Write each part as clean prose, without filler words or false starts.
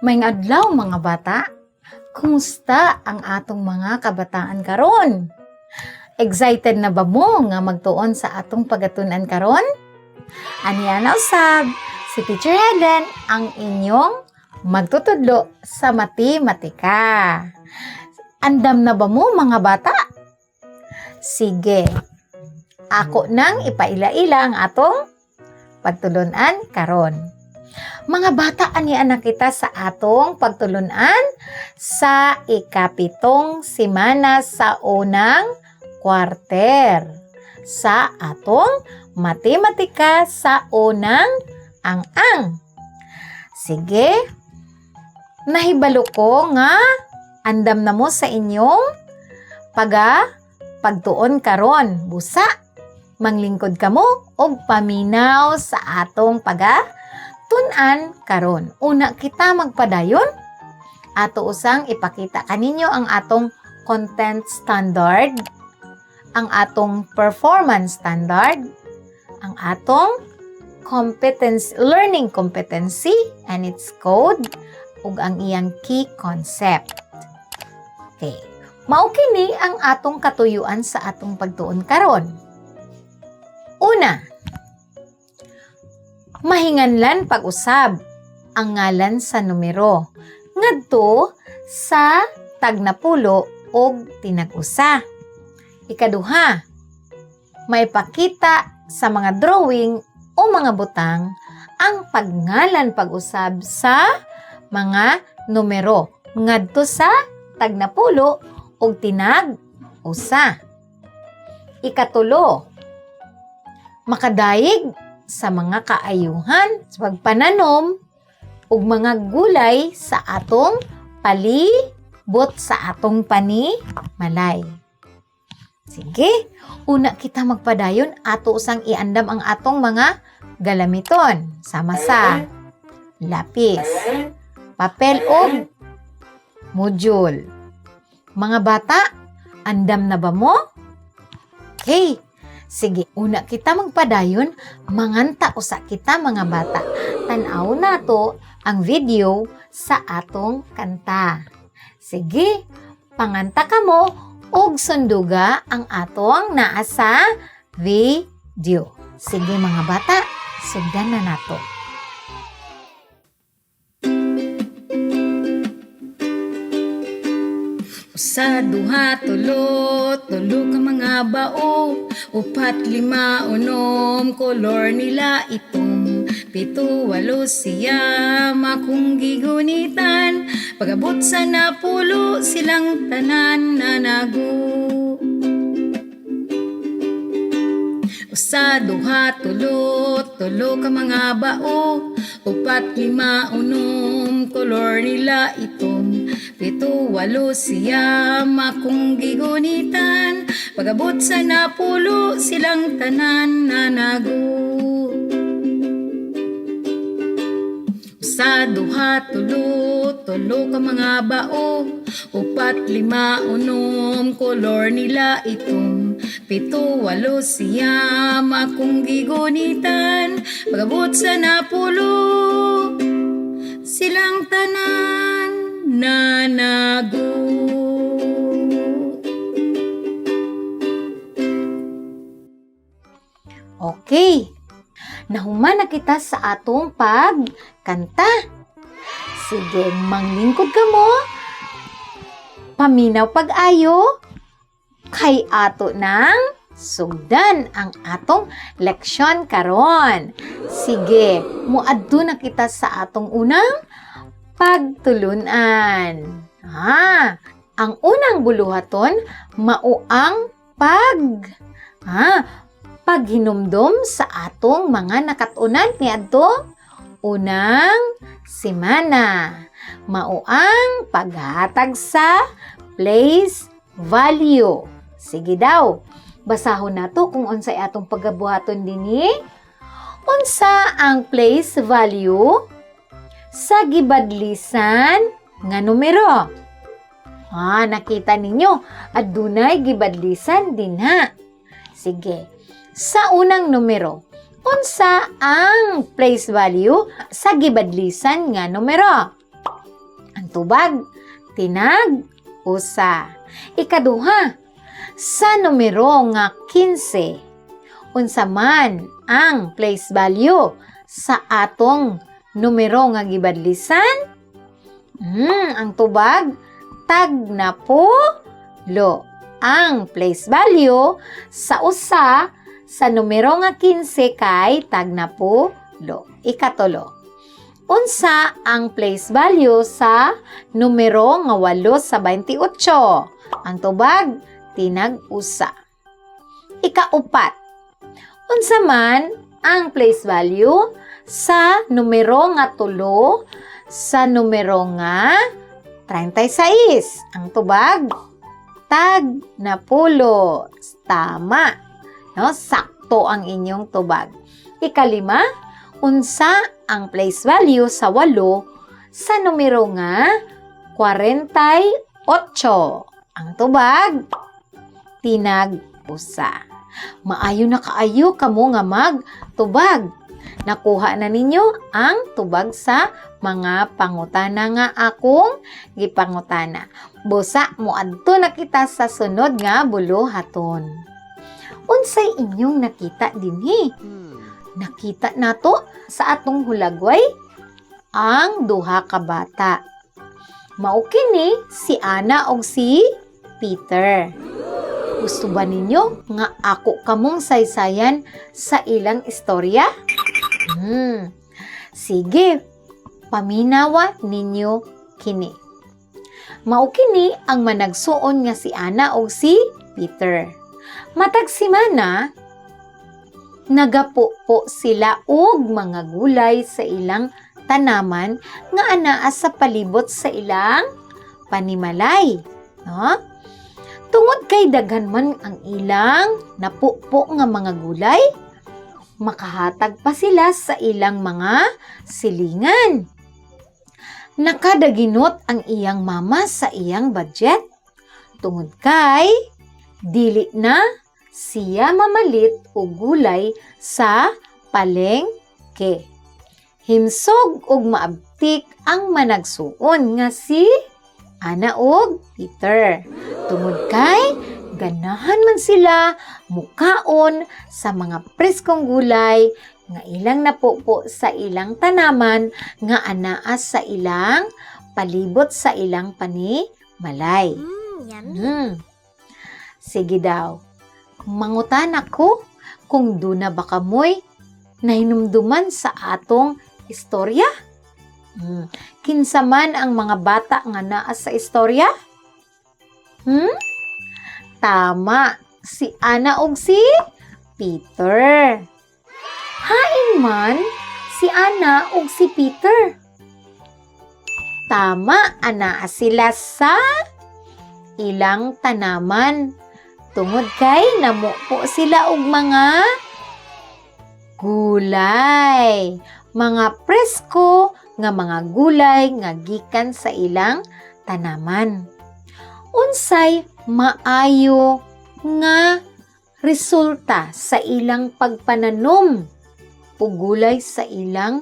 Maayong adlaw, mga bata. Kumusta ang atong mga kabataan karon? Excited na ba mo nga magtuon sa atong pagatun-an karon? Aniya na usab, si Teacher Helen ang inyong magtutudlo sa matematika. Andam na ba mo, mga bata? Sige. Ako nang ipaila-ila ang atong pagtulunan karon. Mga bata, anian na kita sa atong pagtulunan sa 7 semana sa unang kwarter sa atong matematika sa unang ang-ang. Sige, nahibalo ko nga andam na mo sa inyong pagtuon karon. Busa, manglingkod kamo og paminaw sa atong paga tun-an karon. Una kita magpadayon, ato usang ipakita kaninyo ang atong content standard, ang atong performance standard, ang atong competence learning competency and its code ug ang iyang key concept. Okay. Mao kini ang atong katuyuan sa atong pagtuon karon. Una, mahinganlan pag-usab ang ngalan sa numero ngadto sa tagnapulo og tinag-usa. Ikaduha, maipakita sa mga drawing o mga butang ang pagngalan pag-usab sa mga numero ngadto sa tagnapulo og tinag-usa. Ikatulo, makadayeg sa mga kaayuhan sa pagpananom ug mga gulay sa atong palibot sa atong panimalay. Sige, una kita magpadayon, ato usang iandam ang atong mga galamiton sama sa lapis, papel ug module. Mga bata, andam na ba mo? Okay. Sige, una kita magpadayon, manganta usa kita, mga bata. Tan-aw nato ang video sa atong kanta. Sige, panganta kamo ug sunduga ang atong naa sa video. Sige, mga bata, sugdan na nato. Usa, duha, tulo, tulo ka mga bao. Upat, lima, unom, kolor nila itom. Pito, walo, siyam, akong gigunitan. Pag-abot sa 10, silang tanan nanago. Usa, duha, tulo, tulo ka mga bao. Upat, lima, unom, kolor nila itom. 7, 8, 9, akong gigunitan. Pag-abot sa 10, silang tanan nanago. Usa, duha, tulo, tulo ka mga bao. 4, 5, 6, kolor nila itom. 7, 8, 9, akong gigunitan. Pag-abot sa 10, silang tanan nanago. Okay. Nahuman na kita sa atong pagkanta. Sige, manglingkod ka mo. Paminaw pag-ayo. Kay ato nang sugdan ang atong leksyon karon. Sige, muadto na kita sa atong unang pagtulunan. Ang unang buluhaton mao ang paghinumdom sa atong mga nakatunan niadtong unang semana. Mao ang paghatag sa place value. Sige daw, basahon nato kung unsay atong pagabuhaton dinhi. Unsa ang place value sa gibadlisan nga numero? Nakita ninyo, adunay gibadlisan dinha. Sige, sa unang numero, unsa ang place value sa gibadlisan nga numero? Ang tubag, tinag usa. Ikaduha, sa numero nga 15, unsa man ang place value sa atong numero nga gibadlisan? Ang tubag, tag na pulo. Ang place value sa usa sa numero nga 15 kay tag na pulo. Ikatulo, unsa ang place value sa numero nga 8 sa 28? Ang tubag, tinag usa. Ikaupat, unsa man ang place value sa numero nga 3 sa numero nga 36? Ang tubag, tag na pulo. Tama. No? Sakto ang inyong tubag. Ikalima, unsa ang place value sa 8 sa numero nga 48? Ang tubag, tinag usa. Maayo na kaayo kamo nga magtubag. Nakuha na ninyo ang tubag sa mga pangutana nga akong gipangutana. Busa, moadto na kita sa sunod nga buluhaton. Unsay inyong nakita dinhi? Nakita nato sa atong hulagway ang duha ka bata. Mao kini si Ana og si Peter. Gusto ba ninyo nga ako kamong saysayan sa ilang istorya? Sige, paminawa ninyo kini. Mao kini ang managsuon nga si Ana og si Peter. Matag simana, nagapupo sila og mga gulay sa ilang tanaman nga anaa sa palibot sa ilang panimalay. No? Tungod kay daghan man ang ilang napupo nga mga gulay, makahatag pa sila sa ilang mga silingan. Nakadaginot ang iyang mama sa iyang budget. Tungod kay dili na siya mamalit og gulay sa palengke. Himsog ug maabtik ang managsuon nga si Ana ug Peter. Tungod kay ganahan man sila mukaon sa mga preskong gulay nga ilang napupo sa ilang tanaman nga anaa sa ilang palibot sa ilang panimalay. Yummy. Sige daw. Mangutan ako kung duna ba kamoy nahinumduman sa atong istorya? Kinsa man ang mga bata nga naa sa istorya? Tama, si Ana ug si Peter. Hain man si Ana ug si Peter? Tama, anaa sila sa ilang tanaman. Tungod kay namupo sila og mga gulay. Mga presko nga mga gulay nga gikan sa ilang tanaman. Unsay maayo nga resulta sa ilang pagpananom o gulay sa ilang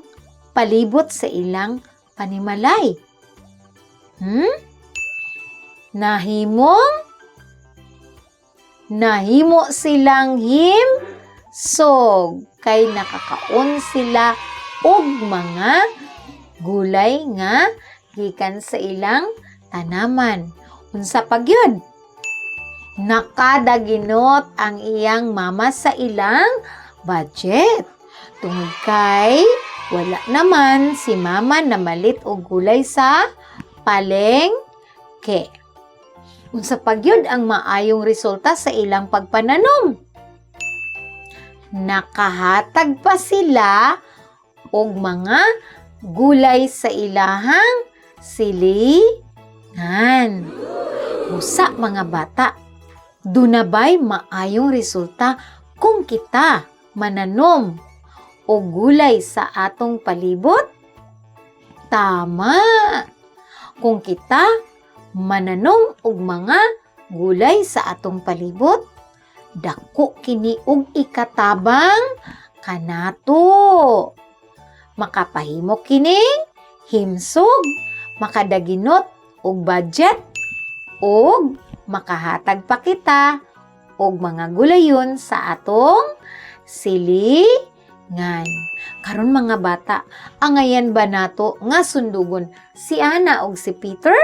palibot sa ilang panimalay? Nahimong Nahimo silang himsog kay nakakaon sila og mga gulay nga gikan sa ilang tanaman. Unsa pa gyud? Nakadaginot ang iyang mama sa ilang budget. Tungod kay wala naman si mama namalit og gulay sa palengke. Unsa pa gyud ang maayong resulta sa ilang pagpananom? Nakahatag pa sila og mga gulay sa ilahang silingan. Usa, mga bata, duna bay maayong resulta kung kita mananom o gulay sa atong palibot? Tama! Kung kita mananom og mga gulay sa atong palibot, dako kini og ikatabang kanato. Makapahimo kining himsog, Makadaginot og budget ug makahatag pa kita og mga gulayon sa atong silingan. Karon, mga bata, angayan ba nato nga sundugon si Ana og si Peter?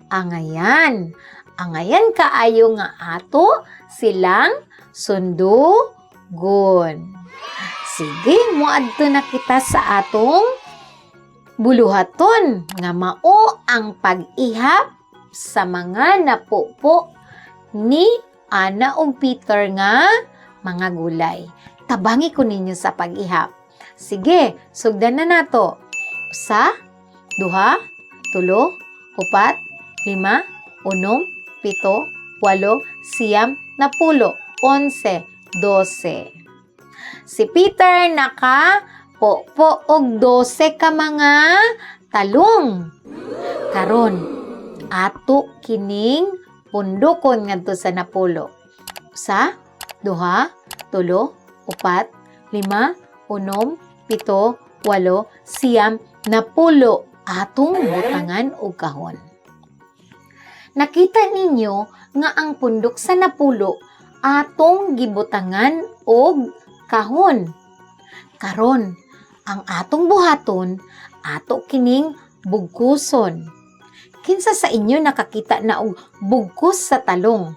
Angayan. Angayan kaayo nga ato silang sundugon. Sige, moadto na kita sa atong buluhaton nga mao ang pag-ihap sa mga napupo ni Ana ug Peter nga mga gulay. Tabangi ko ninyo sa pag-ihap. Sige, sugdan na nato. Usa, duha, tulo, upat, lima, unom, pito, walo, siyam, napulo, 11, 12. Si Peter naka po og 12 ka mga talong. Karon, ato kining pundokon ngadto sa napulo. Usa, duha, tulo, upat, lima, unom, pito, walo, siyam, napulo atong butangan og kahon. Nakita ninyo nga ang pundok sa napulo atong gibutangan og kahon. Karon, ang atong buhaton, ato kining bugkuson. Kinsa sa inyo nakakita na og bugkos sa talong?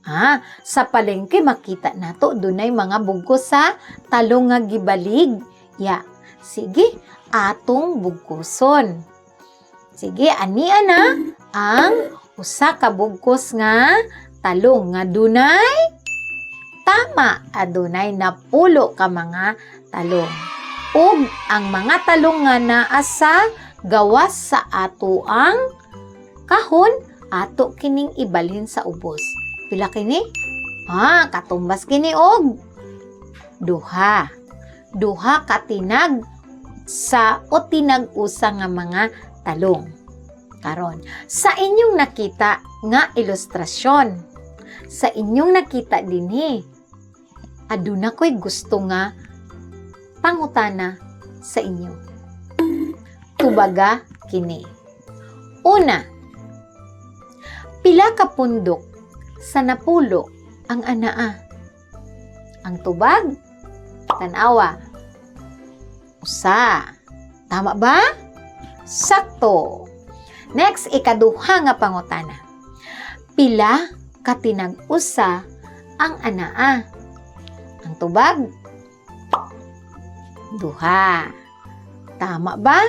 Ah, sa palengke makita nato dunay mga bugkos sa talong nga gibalig. Ya, sige, atong bugkuson. Sige, ania na ang usa ka bugkos nga talong nga dunay, tama, adunay napulo ka mga talong. Ug ang mga talong nga naa sa gawas sa ato ang kahon, ato kining ibalhin sa ubos. Pila kini? Ah, katumbas kini og duha. Duha ka tinag sa o tinag-usa nga mga talong. Karon, sa inyong nakita nga ilustrasyon, sa inyong nakita dinhi, aduna ko'y gusto nga pangutana sa inyo. Tubaga kini. Una, pila ka pundok sa napulo ang anaa? Ang tubag, tanawa. Usa. Tama ba? Sakto. Next, ikaduha nga pangutana. Pila ka tinag-usa ang anaa? Ang tubag? Duha. Tama ba?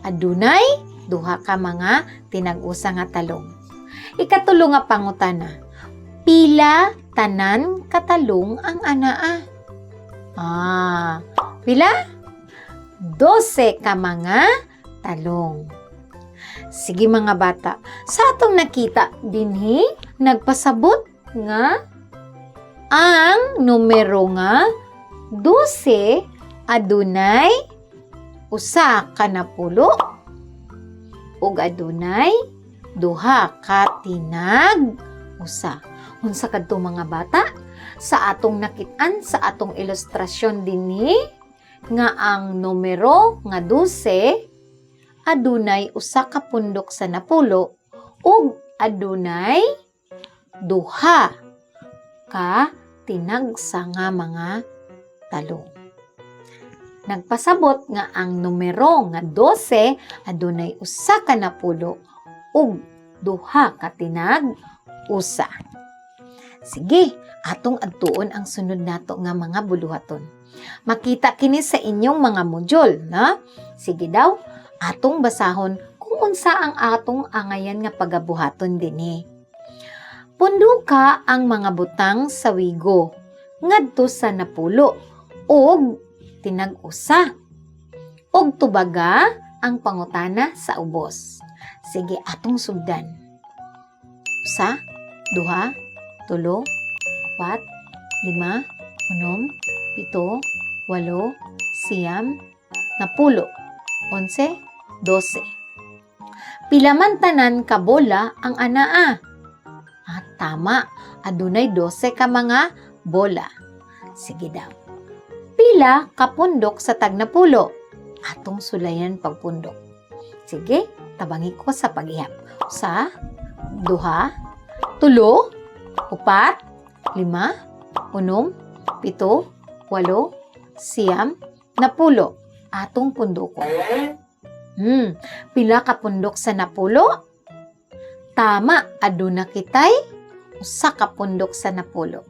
Adunay duha ka mga tinag-usa nga talong. Ikatulo nga pangutana. Pila tanan katalong ang anaa? Ah, pila? 12 ka mga talong. Sige, mga bata, sa atong nakita dinhi, nagpasabot nga ang numero nga 12 adunay usa ka napulo ug adunay duha ka tinag usa. Unsa kadto, mga bata? Sa atong nakit-an sa atong ilustrasyon dinhi nga ang numero nga 12 adunay usa ka pundok sa napulo ug adunay duha ka tinagsa nga mga talong. Nagpasabot nga ang numero nga 12 adunay usa ka napulo ug duha ka tinag usa. Sige, atong adtuon ang sunod nato nga mga buluhaton. Makita kini sa inyong mga module, na? Sige daw, atong basahon kung unsa ang atong angayan nga pagabuhaton dinhi. Punduka ang mga butang sa wigo ngadto sa napulo ug tinag-usa. Ug tubaga ang pangutana sa ubos. Sige, atong sugdan. Usa, duha, tulo, upat, lima, unom, pito, walo, siyam, napulo, 11, 12. Pila man tanan ka bola ang anaa? Ah, tama. Adunay 12 ka mga bola. Sige daw. Pila ka pundok sa tagnapulo? Atong sulayan pagpundok. Sige. Tabangi ko sa pag-ihap. Usa, duha, tulo, upat, lima, unom, pito, walo, siyam, napulo. Atong pundokon. Pila ka pundok sa napulo? Tama, aduna kitay usa ka pundok sa napulo.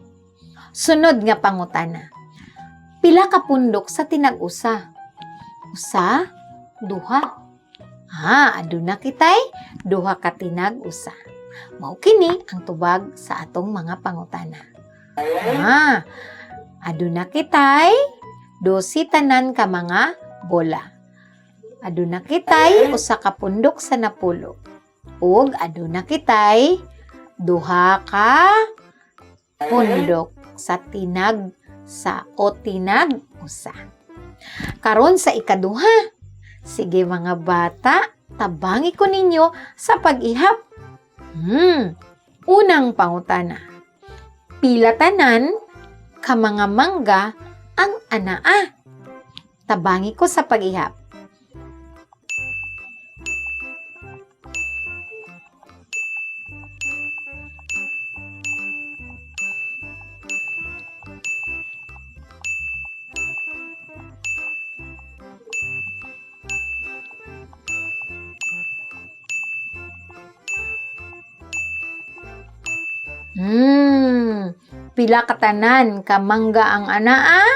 Sunod nga pangutana. Pila ka pundok sa tinag-usa? Usa, duha. Ha, aduna kitay duha ka tinag-usa. Mao kini ang tubag sa atong mga pangutana. Ha, aduna kitay 12 tanan ka mga bola. Aduna kitay usa ka pundok sa napulo. Ug aduna kitay duha ka pundok sa tinag sa o tinag usa. Karon sa ikaduha. Sige, mga bata, tabangi ko ninyo sa pag-ihap. Unang pangutana. Pila tanan ka mga mangga ang anaa? Tabangi ko sa pag-ihap. Pila katanan ka mangga ang anaa?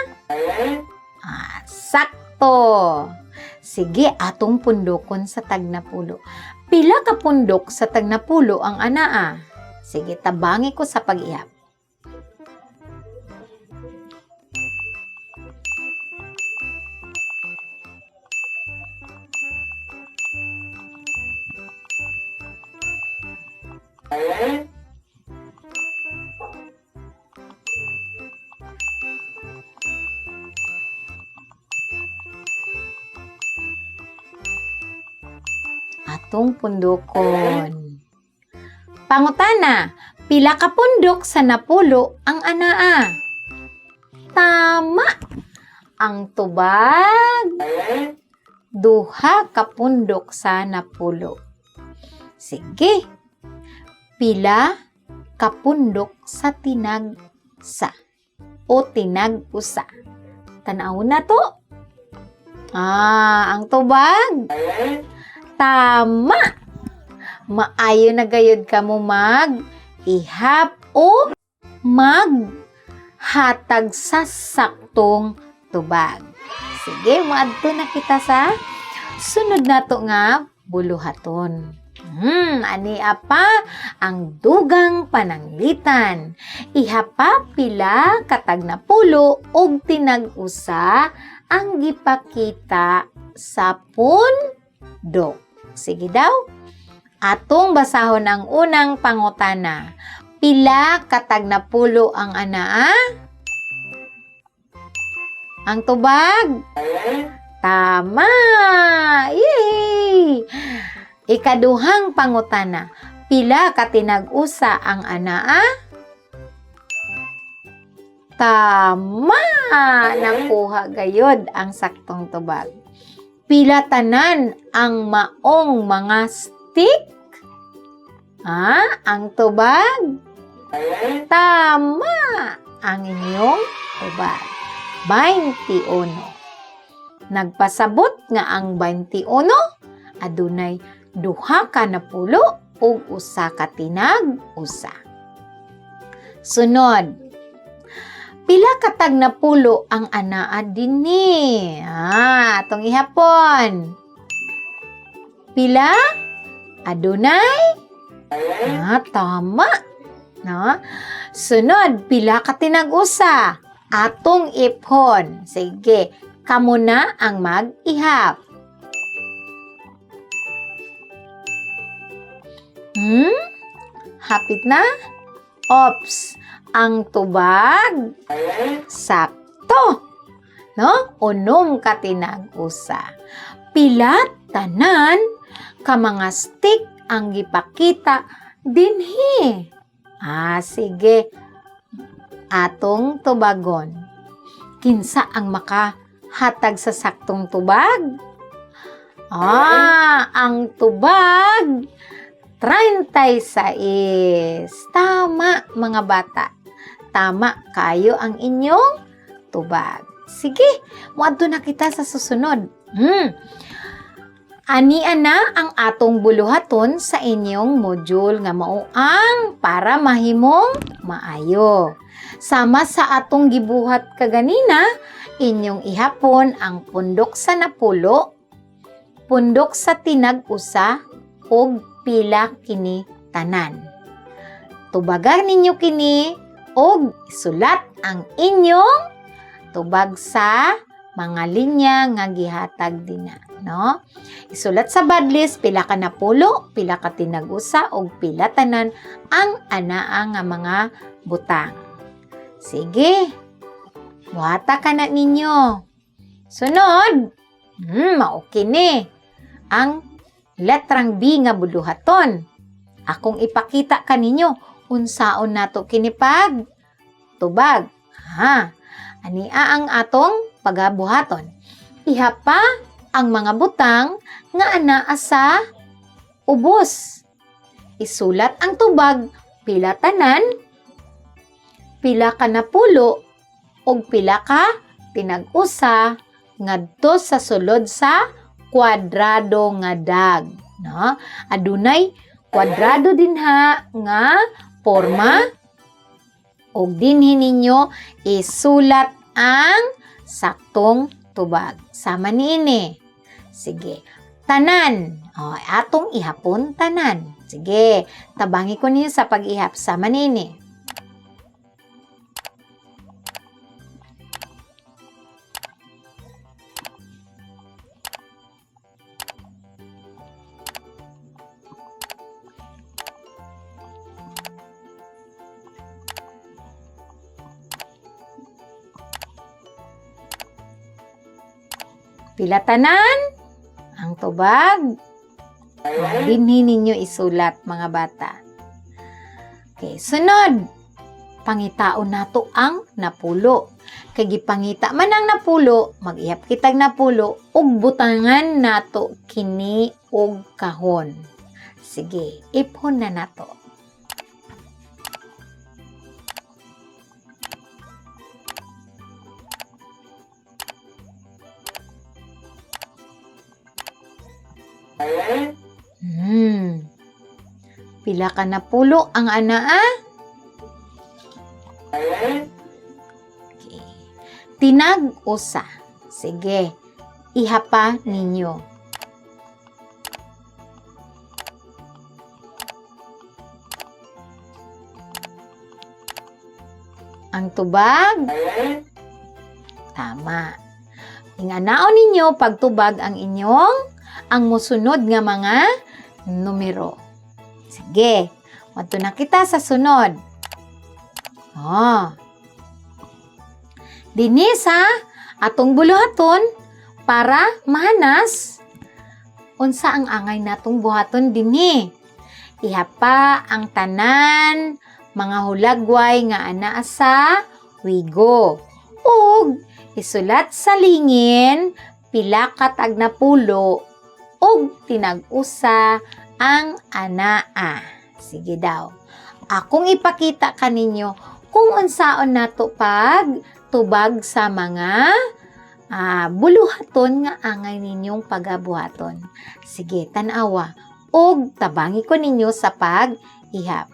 Ah, sakto. Sige, atong pundokon sa tagnapulo. Pila ka pundok sa tagnapulo ang anaa? Sige, tabangi ko sa pag-ihap. Atong pundokon. Pangutana, pila ka pundok sa napulo ang anaa? Tama! Ang tubag, duha ka pundok sa napulo. Sige, pila ka pundok sa tinag sa o tinag usa? Tanaw na to. Ah, ang tubag. Tama! Maayo na gayud ka mo mag ihap o mag hatag sa saktong tubag. Sige, moadto na kita sa sunod nato nga buluhaton. Ani apa ang dugang pananglitan. Ihapa pila katag napulo og tinag-usa ang gipakita sa pundok. Sige daw. Atong basahon ang unang pangutana. Pila katag napulo ang anaa? Ang tubag? Tama! Yay! Ikaduhang pangutana. Pila katinag-usa ang anaa? Tama! Nakuha gayod ang saktong tubag. Pila tanan ang maong mga stick? Ah, ang tubag? Tama! Ang inyong tubag. 21. Nagpasabot nga ang 21 adunay duha ka napulo ug usa ka tinag usa. Sunod. Pila ka tag napulo ang anaa dinhi? Ah, atong ihapon. Pila? Adunay? Ah, tama. No? Sunod, pila ka tinag-usa? Atong iphon. Sige, kamo na ang mag-ihap. Hapit na? Ops, ang tubag sakto. No? 6 ka tinag-usa. Pila tanan ka mga stick ang gipakita dinhi? Ah, sige. Atong tubagon. Kinsa ang makahatag sa saktong tubag? Ah, ang tubag, 36. Tama, mga bata. Tama kayo ang inyong tubag. Sige, muadto na kita sa susunod. Ania na ang atong buluhaton sa inyong module nga mao ang para mahimong maayo. Sama sa atong gibuhat kaganina, inyong ihapon ang pundok sa napulo, pundok sa tinag-usa, ug pila kini tanan. Tubagan ninyo kini og isulat ang inyong tubag sa mga linya nga gihatag dina, no? Isulat sa badlist pila ka napulo, pila ka tinag-usa ug pila tanan ang anaa nga mga butang. Sige. Buhata ka na ninyo. Sunod, mao kini ang letrang B nga buluhaton. Akong ipakita kaninyo unsaon nato kini pag tubag. Ha. Ania ang atong pagabuhaton. Ihapa ang mga butang nga anaa sa ubos. Isulat ang tubag pila tanan, pila ka napulo, ug pila ka tinag-usa ngadto sa sulod sa kwadrado nga dag, no? Adunay kwadrado dinha nga porma ug dinhi ninyo isulat ang saktong tubag. Sama niini. Sige. Tanan. O, atong ihapon tanan. Sige. Tabangi ko ninyo sa pag-ihap. Sama niini. Pila tanan? Ang tubag. Dinhi ninyo isulat, mga bata. Okay, sunod. Pangitaon nato ang napulo. Kay gipangita man ang napulo, mag-ihap kitag napulo, ug butangan nato kini og kahon. Sige, ipon na nato. Pila ka napulo ang anaa? Okay. Tinag-usa. Sige. Ihapa ninyo. Ang tubag? Tama. Inganaon ninyo pagtubag ang inyong ang musunod nga mga numero. Sige, madto na kita sa sunod. Oh. Dinhi sa atong buluhaton para mahanas unsa ang angay natong buhaton dinhi. Ihapa ang tanan mga hulagway nga anaa sa wigo. Ug isulat sa lingin pila ka tag napulo ug tinag-usa ang anaa. Sige daw. Akong ipakita kaninyo kung unsaon nato pag tubag sa mga buluhaton nga angay ninyong pagabuhaton. Sige, tan-awa ug tabangi ko ninyo sa pag-ihap.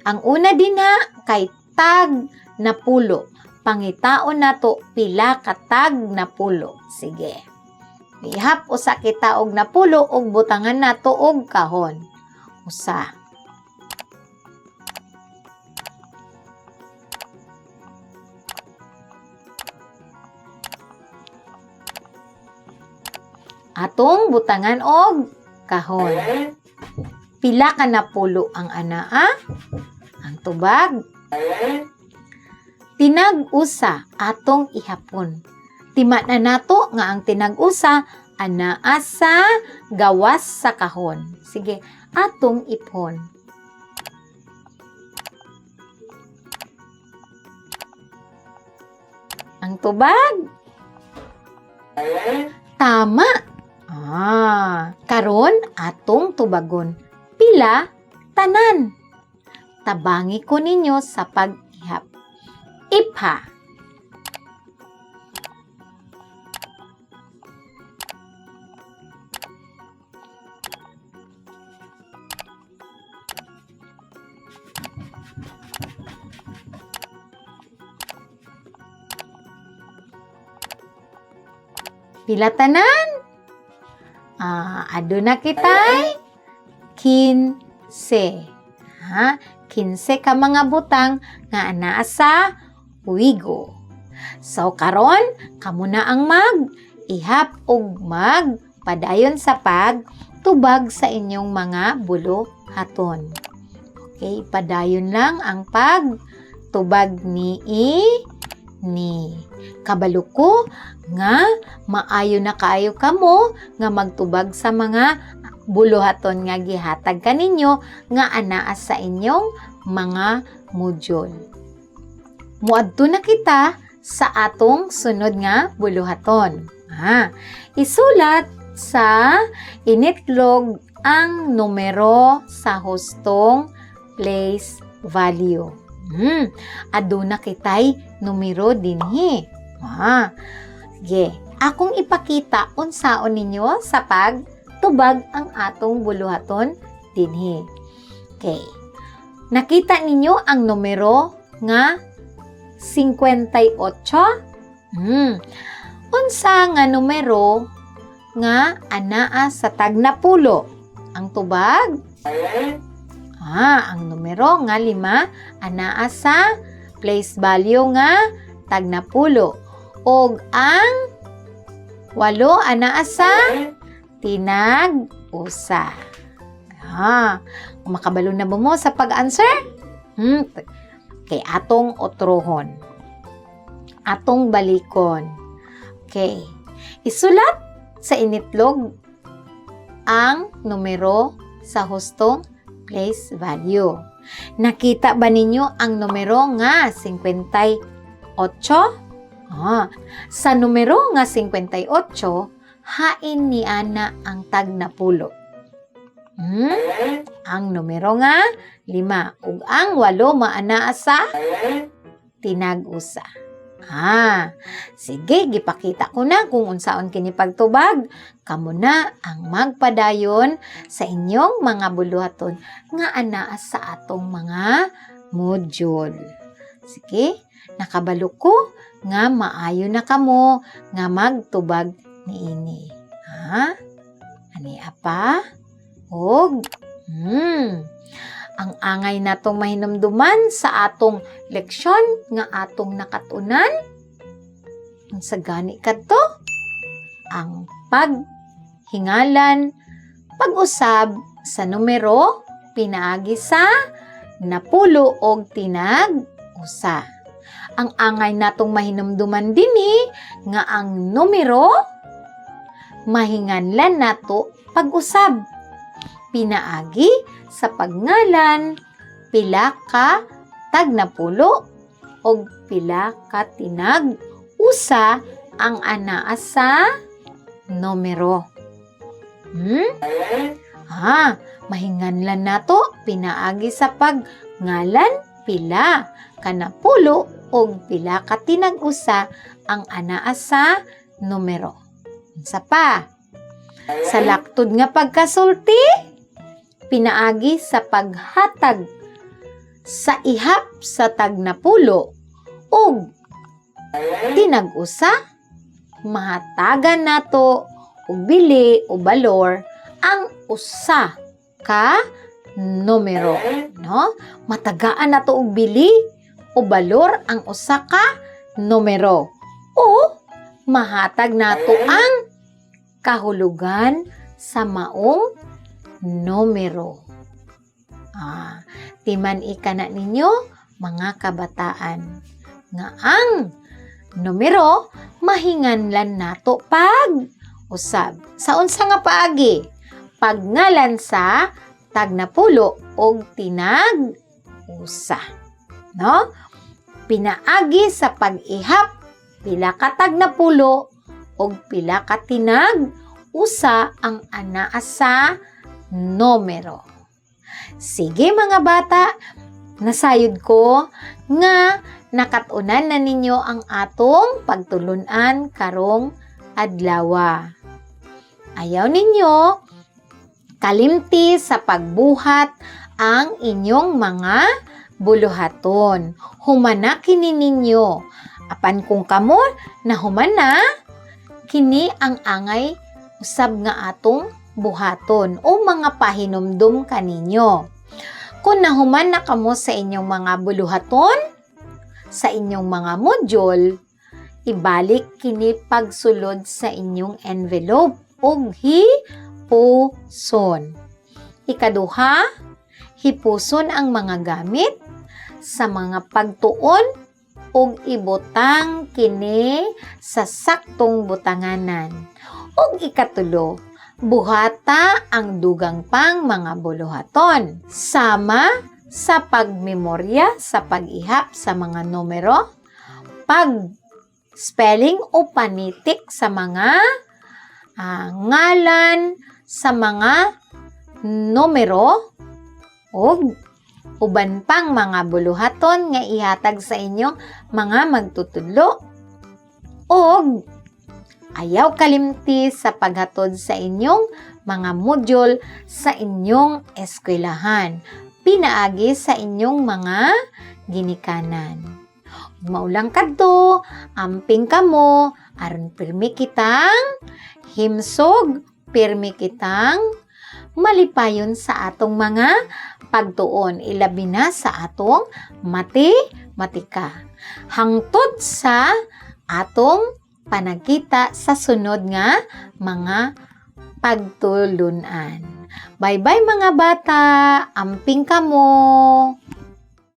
Ang una dinha kay tag napulo. Pangitaon nato pila ka tag napulo. Sige. Ihap usa kita og napulo ug butangan nato og kahon. Usa. Atong butangan og kahon. Pila ka napulo ang anaa? Ang tubag. Tinag-usa atong ihapon. Tima na nato nga ang tinag-usa anaa sa gawas sa kahon. Sige, atong ipon. Ang tubag? Tama. Ah. Karon atong tubagon. Pila tanan? Tabangi ko ninyo sa pag-ihap. Ipha. Pila tanan? Aduna kitay 15. Ha? 15 ka mga butang nga anaa sa wigo. So karon kamo na ang mag ihap og mag padayon sa pag tubag sa inyong mga buluhaton. Okay, padayon lang ang pag tubag ni i ni. Kabalo ko nga maayo na kaayo kamo nga magtubag sa mga buluhaton nga gihatag kaninyo nga anaa sa inyong mga module. Muadto na kita sa atong sunod nga buluhaton. Ha, isulat sa initlog ang numero sa hustong place value. Aduna kitay numero dinhi. Ha. Sige, akong ipakita unsaon ninyo sa pagtubag ang atong buluhaton dinhi. Okay. Nakita ninyo ang numero nga 58? Unsa nga numero nga anaa sa tagnapulo? Ang tubag? Ang numero nga 5 anaa sa place value nga tagnapulo. Og ang 8 anaa sa tinag usa. Makabalo na ba mo sa pag-answer? Kay atong otrohon. Atong balikon. Okay. Isulat sa initlog ang numero sa hustong place value. Nakita ba ninyo ang numero nga 58? Sa numero nga 58, hain ni ana ang tagnapulo. Ang numero nga 5 ug ang 8 maanaa sa tinag-usa. Sige, gipakita ko na kung unsaon kini pagtubag. Kamo na ang magpadayon sa inyong mga buluhaton nga anaa sa atong mga module. Sige, nakabalo ko nga maayo na kamo nga magtubag niini. Ha? Ani apa? Og ang angay natong mahinumduman sa atong leksyon nga atong nakatunan, unsa gani kadto? Ang paghingalan, pag-usab sa numero pinaagi sa napulo og tinag usa. Ang angay natong mahinumduman dinhi nga ang numero mahinganlan nato pag-usab pinaagi sa pagngalan pila ka tagnapulo og pila ka tinag usa ang anaa sa numero. Mahinganlan nato pinaagi sa pagngalan pila kanapulo og pila ka tinag-usa ang anaa sa numero. Unsa pa? Sa laktod nga pagkasulti, pinaagi sa paghatag sa ihap sa tagnapulo ug tinag-usa, mahatagan nato og bili o balor ang usa ka numero, no? Matagaan nato og bili o balor ang usa ka numero o mahatag nato ang kahulugan sa maong numero. Timan ika na ninyo, mga kabataan, nga ang numero mahinganlan nato pag usab. Sa unsa nga paagi? Pagngalan sa tagnapulo og tinag usa. No? Pinaagi sa pag-ihap pila ka tagnapulo og pila ka tinag usa ang anaa sa numero. Sige, mga bata, nasayod ko nga nakat-unan na ninyo ang atong pagtulunan karong adlawa. Ayaw ninyo kalimti sa pagbuhat ang inyong mga buluhaton. Humana kini ninyo. Apan kung kamo nahuman na, kini ang angay usab nga atong buhaton o mga pahinumdum kaninyo. Kung nahuman na kamo sa inyong mga buluhaton, sa inyong mga module, ibalik kini pagsulod sa inyong envelope ug hipuson. Ikaduha, hipuson ang mga gamit sa mga pagtuon ug ibutang kini sa saktong butanganan. Ug ikatulo, buhata ang dugang pang mga buluhaton. Sama sa pagmemorya, sa pag-ihap sa mga numero, pag spelling o panitik sa mga ngalan sa mga numero ug uban pang mga buluhaton nga ihatag sa inyong mga magtutudlo ug ayaw kalimti sa paghatod sa inyong mga module sa inyong eskwelahan pinaagi sa inyong mga ginikanan. Maulang kadto, amping kamo, aron pirmi kitang himsog, pirmi kitang malipayon sa atong mga pagtuon, ilabi na sa atong matematika. Hangtod sa atong panagkita sa sunod nga mga pagtulunan. Bye-bye, mga bata, amping kamo.